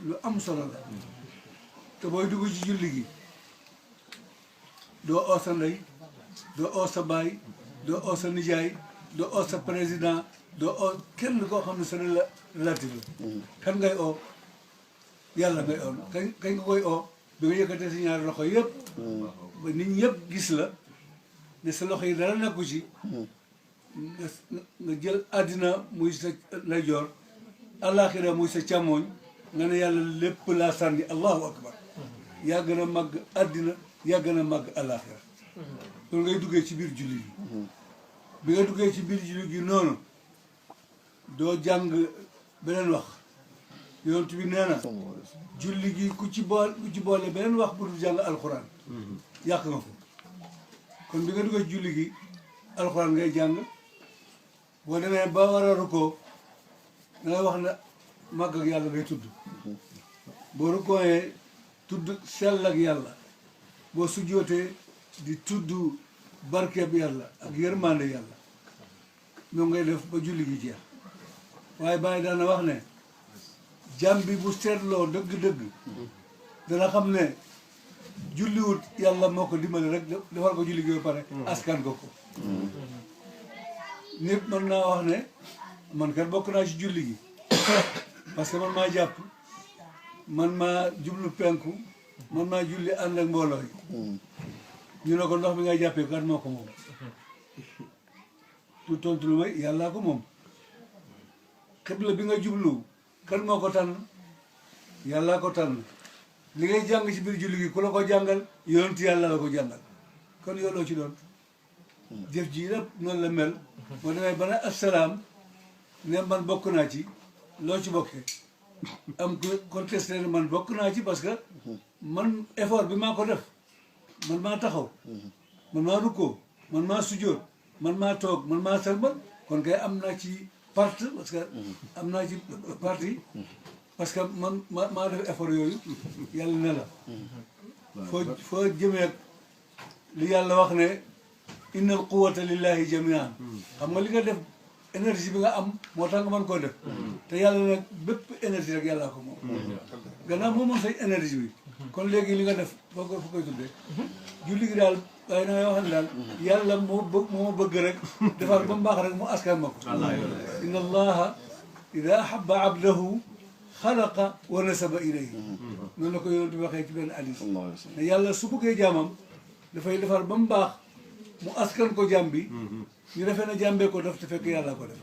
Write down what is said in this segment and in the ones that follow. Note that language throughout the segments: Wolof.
lu am solo la te booy dugg ci julli gi doo oo sa ndey doo oo sa baay doo oo sa nijaay doo oo sa président doo oo kenn koo xam ne sa relatif la kan ngay oo yàlla ngay oo kañ nga koy oo bi nga yëkkatee si ñaari loxo yëpp ba nit ñëpp gis la ne sa loxo yi dara nekku ci nga jël àddina muy sa ndeyjoor àllaaxira muy sa càmmooñ nga ne yàlla lépp laa sànni allahu akbar yaa gën a màgg àddina yaa gën a màgg àllaaxira loolu ngay duggee ci biir julli gi bi nga duggee ci biir julli gi noonu doo jàng beneen wax yonent bi nee na julli gi ku ci boole beneen wax bu dul jàng alxuraan yàq nga ko kon bi nga duggee ci julli gi alxuraan ngay jàng boo demee ba war a rukkoo dangay wax ne màgg ak yàlla ngay tudd boo rukkooyee tudd sell ak yàlla boo sujjootee di tudd barkeeb yàlla ak yërmande yàlla ñoo ngay def ba julli gi jeex waaye bàyyi daana wax ne jàmm bi bu seetloo dëgg-dëgg dana xam ne julliwut yàlla moo ko dimbali rek defal ko julli gi ba pare askan ko ko nit mën naa wax ne man kat bokk naa ci julli gi parce que man maa jàpp man maa jublu penku man maa julli ànd ak mbooloo yi ñu ne ko ndox bi ngay jàppee kat moo ko moom tu tontu lu may yàllaa ko moom xibla bi nga jublu kan moo ko tànn yàllaa ko tànn li ngay jàng ci biir julli gi ku la ko jàngal yonent yàlla la ko jàngal kon yow loo ci doon jëf ji lépp noonu la mel moo demee ba ne assalaam ne man bokk naa ci loo ci bokkee am ko contesté ne man bokk naa ci parce que man effort bi maa ko def man maa taxaw man maa rukkoo man maa sujjóot man maa toog man maa sarbal kon kay am naa ci partie parce que am naa ci partie parce que man maa def effort yooyu yàlla ne la foo jëmee li yàlla wax ne innal quwwata lillahi jamian xam nga li nga def énergie bi nga am moo tax nga mën koo def te yàlla nag bépp énergie rek yàllaa ko moom gannaaw moom moom say énergie bi kon léegi li nga def foo koy tuddee julli gi daal waaye dangay wax ne daal yàlla moo bëgg rek defar ba mu baax rek mu askan ma ko inna allaha ida ahabba abdahu xalaqa wa nasaba ilayhi noonu la ko yonent bi waxee ci benn hadis ne yàlla su bëggee jaamam dafay defar ba mu baax mu askan ko jaam bi ñu defee na jàmbee ko def te fekk yàlla ko def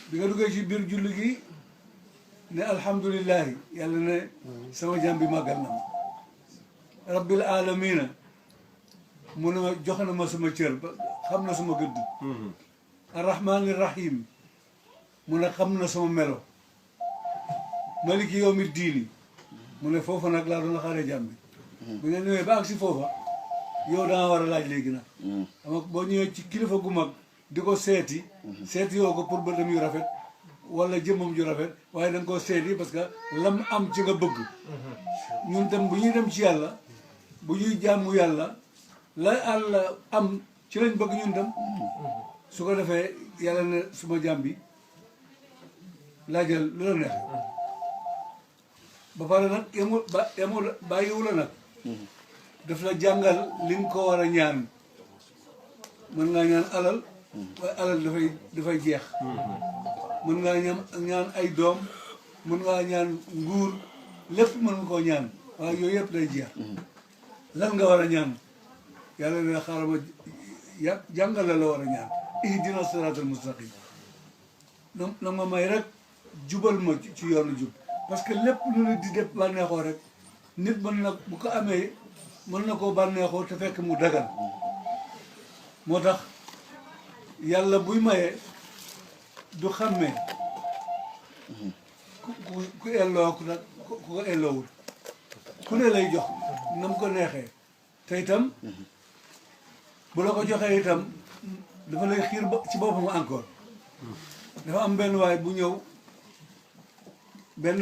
bi nga duggee ci biir julli gi ne alhamdulillahi yàlla ne sama jaam bi màggal na ma rabbil alamina mu ne ma jox na ma sama cër ba xam na sama gëdd arrahmani rahim mu ne xam na sama melo maliki yawmi diini mu ne foofa nag laa doon xaaree jaam bi bu ngeen ñëwee ba ak si foofa yow danga war a laaj léegi nag ama boo ñëwee ci kilifa gu mag di ko seeti yoo ko pour bëtam yu rafet wala jëmmam ju rafet waaye da nga koo seeti parce que lam am ci nga bëgg ñun tam bu ñuy dem ci yàlla bu ñuy jàmmu yàlla la àlla am ci lañ bëgg ñun tam su ko defee yàlla ne suma jàmm bi laajal lu la neex ba pare nag yemul bàyyiwu la nag daf la jàngal li nga ko war a ñaan mën ngaa ñaan alal waaye alal dafay jeex mën ngaa ñaan ay doom mën ngaa ñaan nguur lépp mën nga koo ñaan waaye yooyu yëpp day jeex lan nga war a ñaan yàlla ne xaaral ma jàngal la war a ñaan ihdina siraatal mustaqim na ma may rek jubal ma ci yoonu jub parce que lépp lu nit di def bànneexoo rek nit mën na bu ko amee mën na koo bànneexoo te fekk mu dagan moo tax yàlla buy mayee du xàmmee ku elloo ku ko elloowul ku ne lay jox na mu ko neexee te itam bu la ko joxee itam dafa lay xiir ci boppam encore dafa am benn waay bu ñëw benn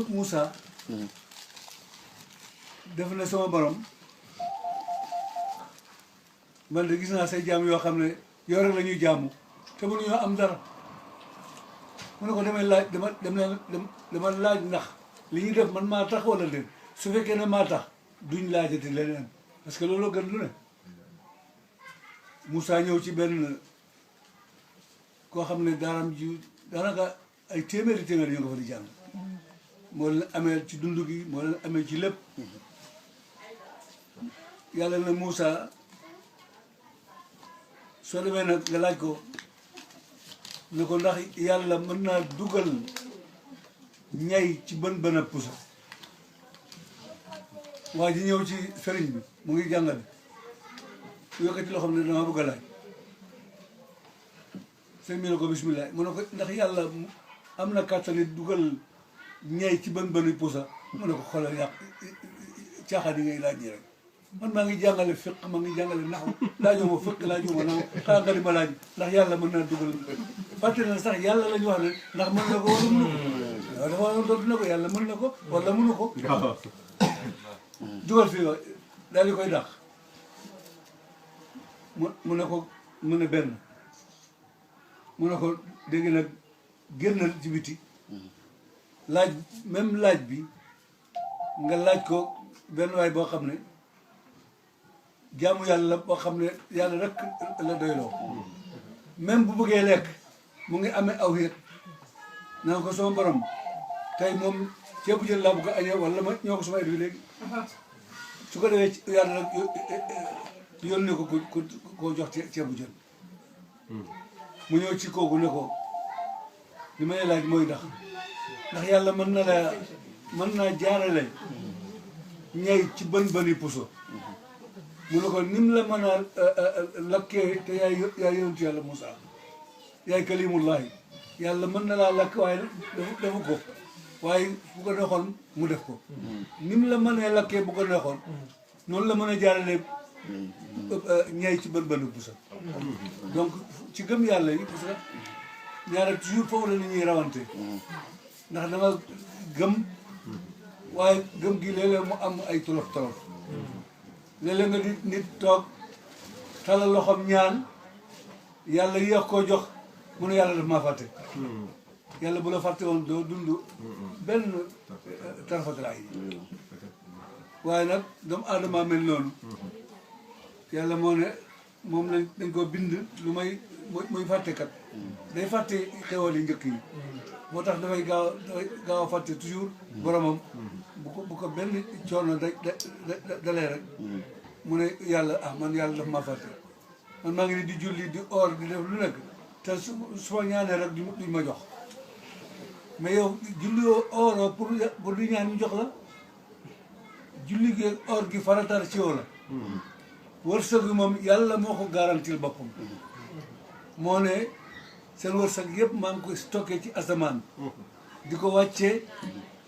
Moussa def na sama borom man de gis naa say jaam yoo xam ne yow rek la ñuy jaamu te mënuñoo am dara mu ne ko damay laaj dama laaj ndax li ñuy def man maa tax wala leen su fekkee ne maa tax duñ laajati leneen parce que loolu gën lu ne Moussa ñëw ci benn koo xam ne daaram ji daanaka ay téeméeri ñu nga fa di jàng moo leen amee ci dund gi moo leen amee ci lépp yàlla na Moussa soo demee nag nga laaj ko ne ko ndax yàlla mën naa dugal ñay ci bën a pusa waa ji ñëw ci sëriñ bi mu ngi jàngale yokkati loo xam ne dama bëgg a laaj sëriñ bi ne ko bismillah mu ne ko ndax yàlla am na kàttani dugal ñay ci bën pusa mu ne ko xoolal yàq caaxaan yi ngay laaj ñi rek man maa ngi jàngale fiq maa ngi jàngale naxu laajoo ma fiq laajoo ma naxu xanaa nga di ma laaj ndax yàlla mën naa dugal fàtte na sax yàlla la ñu wax ne ndax mën na ko wala mënu ko waaw dafa waroon tontu na ko yàlla mën na ko wala mënu ko dugal fii daal di koy dàq mu ne ko mu ne benn mu ne ko dégg nag génnal ci biti laaj même laaj bi nga laaj ko benn waay boo xam ne jaamu yàlla boo xam ne yàlla rek la doyloo même bu bëggee lekk mu ngi amee aw yet naan ko sama borom tey moom ceebu jën laa bëgg a añee wala ma ñoo ko sama et bi léegi su ko defee yàlla nag yónnee ko ko jox ceebu jën mu ñëw ci kooku ne ko li may laaj mooy ndax yàlla mën naa jaarale ñay ci bën puso mu ne ko nim la mën a lakkee te yaay yonentu yàlla Moussa yaay kalimullahi yàlla mën na laa lakk waaye defu ko waaye bu ko neexoon mu def ko nim la mënee lakkee bu ko neexoon noonu la mën a jaarale ñay ci bën puso donc ci gëm yàlla yi parce que ñaare toujours foofu la nit ñuy rawante ndax danga gëm waaye gëm gi léeg-léeg mu am ay tolof léeg-léeg nga di nit toog talal loxoom ñaan yàlla yéex koo jox mu ne yàlla daf maa fàtte yàlla bu la fàtte woon doo dund benn tarfatalaay yi waaye nag doomu aadama mel noonu yàlla moo ne moom dañ ko bind lu muy fàttekat day fàtte xewal yi njëkk yi moo tax dafay gaaw a fàtte toujours boromam bu ko benn coono dalee rek mu ne yàlla man yàlla daf maa fàtte man maa ngi ni di julli di or di def lu nekk te su ma ñaanee rek duñ ma jox mais yow julli or pour di ñaan ñu jox la julli gi or gi faratar ci yow la wërsëg bi moom yàlla moo ko garantil boppam moo ne seen wërsëg yëpp maa ngi koy stocké ci asamaan di ko wàccee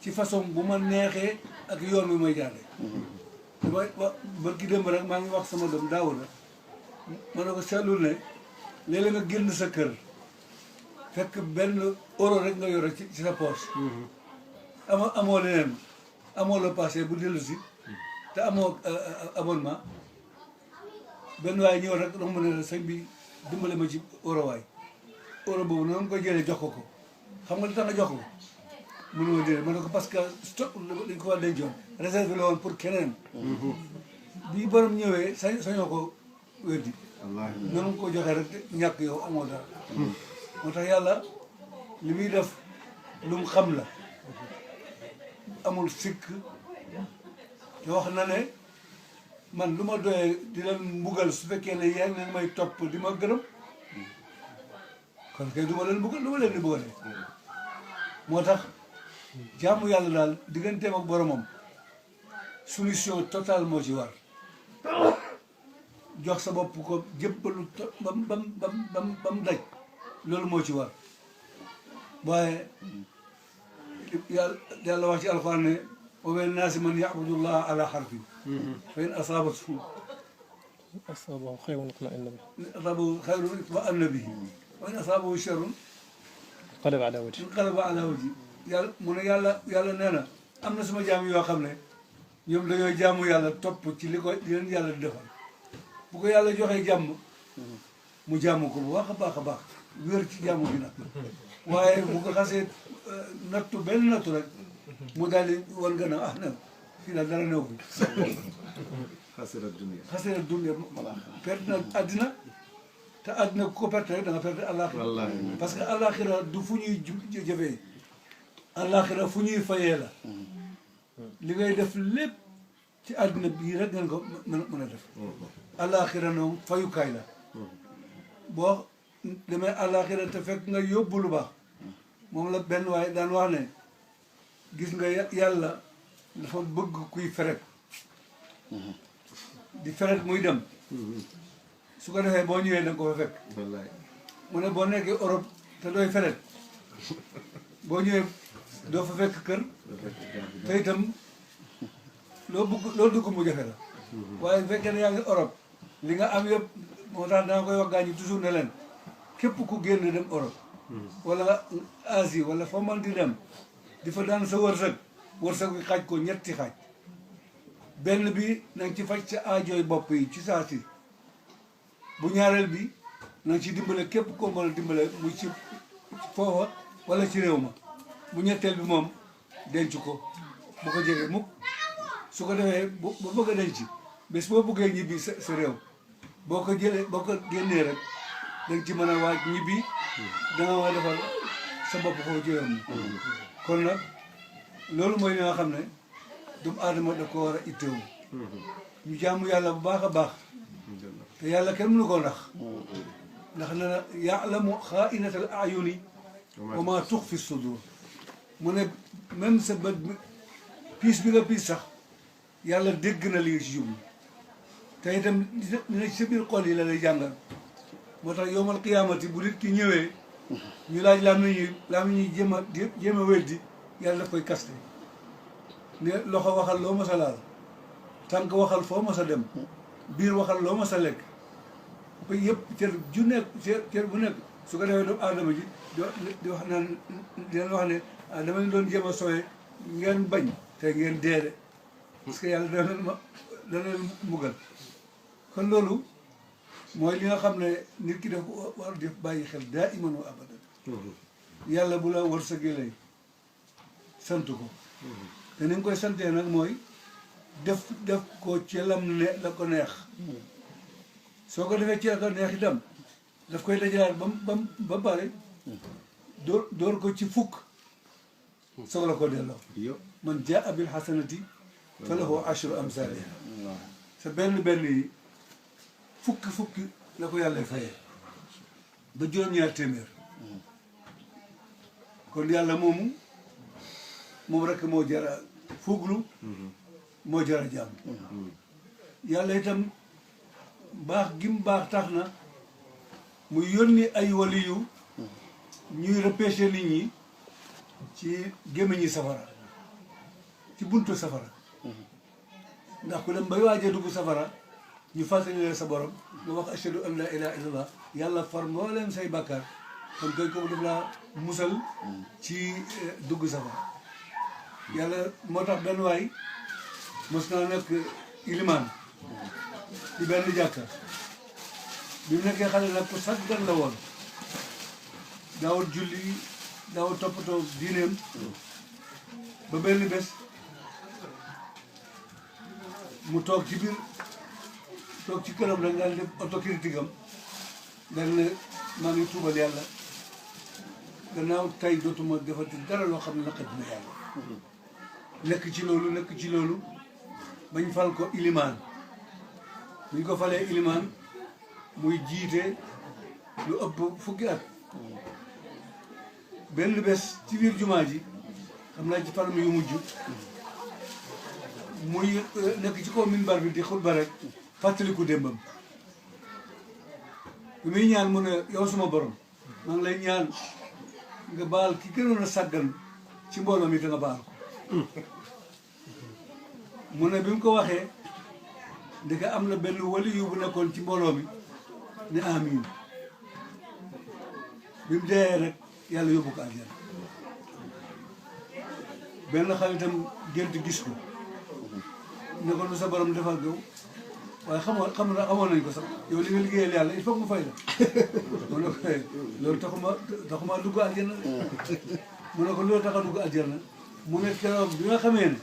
ci façon bu ma neexee ak yoon bi may jaaree damay barki démb rek maa ngi wax sama doom Daawuda ma ne ko seetlul ne léeg-léeg nga génn sa kër fekk benn euro rek nga yore ci sa poche amoo leneen amoo la passé bu dellu si te amoo abonnement benn waay ñëw rek dama ne sëñ bi dimbale ma ci euro waay euro boobu noonu koy jëlee jox ko xam nga li tax nga jox ko mënu ma déedéet ma ne ko parce que stock dañ ko war dencoon réserve la woon pour keneen bii borom ñëwee sañoo ko weddi noonu ko joxee rek ñàkk yow amoo dara moo tax yàlla li muy def lu mu xam la amul sikk te wax na ne man lu ma doyee di leen mbugal su fekkee ne yaa ngi leen may topp di ma gërëm kon kay du ma leen mbugal du ma leen di mbugalee moo tax jaamu yàlla daal digganteem ak boromam solution totale moo ci war jox sa bopp ko jëppalu bam daj loolu moo ci war waaye yàlla wax ci alxuraan ne wa mina naasi man ya'budullaha ala harfin fa in asaabathu xayrun itma'anna bihi wa in asaabahu sharrun inqalaba ala wajhi yàlla mu ne yàlla nee na am na sama jaam yoo xam ne ñoom dañoo jaamu yàlla topp ci li leen yàlla di defal bu ko yàlla joxee jàmm mu jaamu ko bu baax a baax wér ci jaamu gi nag waaye bu ko xasee nattu benn nattu rek mu daal di wan nga ne ah ne fii daal dara new fi xasira dunya perte na àddina te àddina ku ko perte rek da nga perte àllaaxira parce que àllaaxira du fu ñuy jëfee àllaaxira fu ñuy fayee la li ngay def lépp ci àddina bii rek ngeen ko mën a def àllaaxira noonu fayukaay la boo demee àllaaxira te fekk nga yóbbu lu baax moom la benn waaye daan wax ne gis nga yàlla dafa bëgg kuy feret di feret muy dem su ko defee boo ñëwee da nga ko fa fekk mu ne boo nekkee Europe te dooy feret boo ñëwee doo fa fekk kër te itam loo dugg mu jafe la waaye fekkee ne yaa ngi Europe li nga am yëpp moo tax danga koy wax gaañi toujours ne leen képp ku génn dem Europe wala Asie wala foo man di dem di fa daan sa wërsëg bi xaaj ko ñetti xaaj benn bi na nga ci faj sa aajooy bopp yi ci saa si bu ñaareel bi na nga ci dimbale képp koo mën a dimbale mu ci foofa wala ci réew ma bu ñetteel bi moom denc ko bu ko jege mukk su ko defee bu bëgg a denc bés boo bëggee ñibbi sa réew boo ko génnee rek danga ci mën a waaj ñibbi danga war a defal sa bopp foofu ci réew mi kon nag loolu mooy li nga xam ne doomu aadama da ko war a itteewu ñu jaamu yàlla bu baax a baax te yàlla kenn mënu koo ndax ne na ya'lamu xaa'inatal a'yuni wa maa tuxfi sudur mu ne même sa bët piis bi nga piis sax yàlla dégg na li nga ci jublu te itam dina ci sa biir xol yi la lay jàngal moo tax yowmal qiyaamati bu nit ki ñëwee ñu laaj laa mi ñuy jéem a weddi yàlla daf koy kaste ne loxo waxal loo ma sa laal tànk waxal foo ma sa dem biir waxal loo ma sa lekk ba yëpp cër bu nekk su ko defee doomu aadama ji di wax naan di leen wax ne dama leen doon jéem a sooye ngeen bañ te ngeen deede parce que yàlla dana leen mbugal kon loolu mooy li nga xam ne nit ki daf war def bàyyi xel daa iman wa abadan yàlla bu la wërsëgalee sant ko te ni nga koy santee nag mooy def ko ci lam ne la ko neex soo ko defee ci la ko neex itam daf koy dajalaat ba pare door ko ci fukk soog la ko delloo man jaa bil hasanati falahu ashru amsaliha sa benn yi fukki la ko yàlla fayee ba juróom-ñaar téeméer kon yàlla moom rek moo jara fuglu moo jara jàmm yàlla itam baax gim baax tax na mu yónni ay waliyu ñuy repêché nit ñi ci gémmiñi safara ci buntu safara ndax ku dem bay waajee dugg safara ñu fàttali leen sa borom nga wax ashhadu an la ilaha illallah yàlla far mbooleem say bàkkaar kon koy ko def laa musal ci dugg safara yàlla moo tax benn waay mos naa nekk ilimaan ci benn jàkka bi mu nekkee xale nag ku saggan la woon daawul julli daawul toppatoo diineem ba benn bés mu toog ci biir toog ci këram rek daal def autocritique am daal ne maa ngi tuubal yàlla gannaaw tey dootuma defati dara loo xam ne naqat na yàlla nekk ci loolu bañ fal ko ilimaan buñ ko falee ilimaan muy jiite lu ëpp fukki at benn bés ci biir jumaa ji xam naa ci fanam yu mujj muy nekk ci kaw minbar bi di xutba rek fàttaliku démbam bi muy ñaan mu ne yow suma borom maa ngi lay ñaan nga baal ki gënoon a sàggan ci mbooloo mi te nga baal ko mu ne bi mu ko waxee ndeke am na benn wali yu bu nekkoon ci mbooloo mi ne amiin bi mu dee rek yàlla yóbbu ko àjjana benn xaritam gént gis ko ne ko lu sa borom defal gaw waaye xamoon nañ ko sax yow li nga liggéeyal yàlla il faut que mu fay la mu ne ko loolu taxuma dugg aljanna mu ne ko loolu tax a dugg aljanna mu ne keroog bi nga xamee ne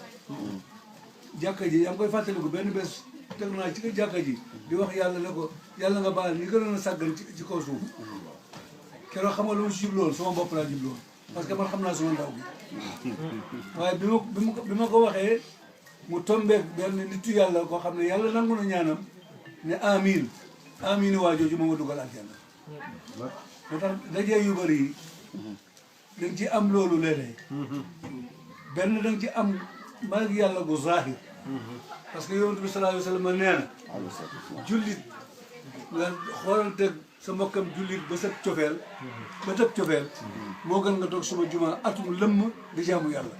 jàkka ji yaa ngi koy fàttaliku benn bés teg naa ci jàkka ji di wax yàlla ne ko yàlla nga baal ñi gënoon a sàggan ci kaw suuf keroog xam nga lu ma si jubloon sama bopp laa jubloon parce que man xam naa sama ndaw bi waaye bi ma ko waxee mu tombeek benn nitu yàlla koo xam ne yàlla nangu na ñaanam ne amiin waa jooju moo ma dugal aljanna moo tax dajee yu bëri yi da nga ci am loolu léeg-léeg benn da nga ci am mag yàlla gu zahir parce que yonent bi sallallahu alayhi wa sallam nee na jullit nga xoolanteeg sa mbokkam jullit ba sëb cofeel moo gën nga toog suma jumaa atum lëmm di jaamu yàlla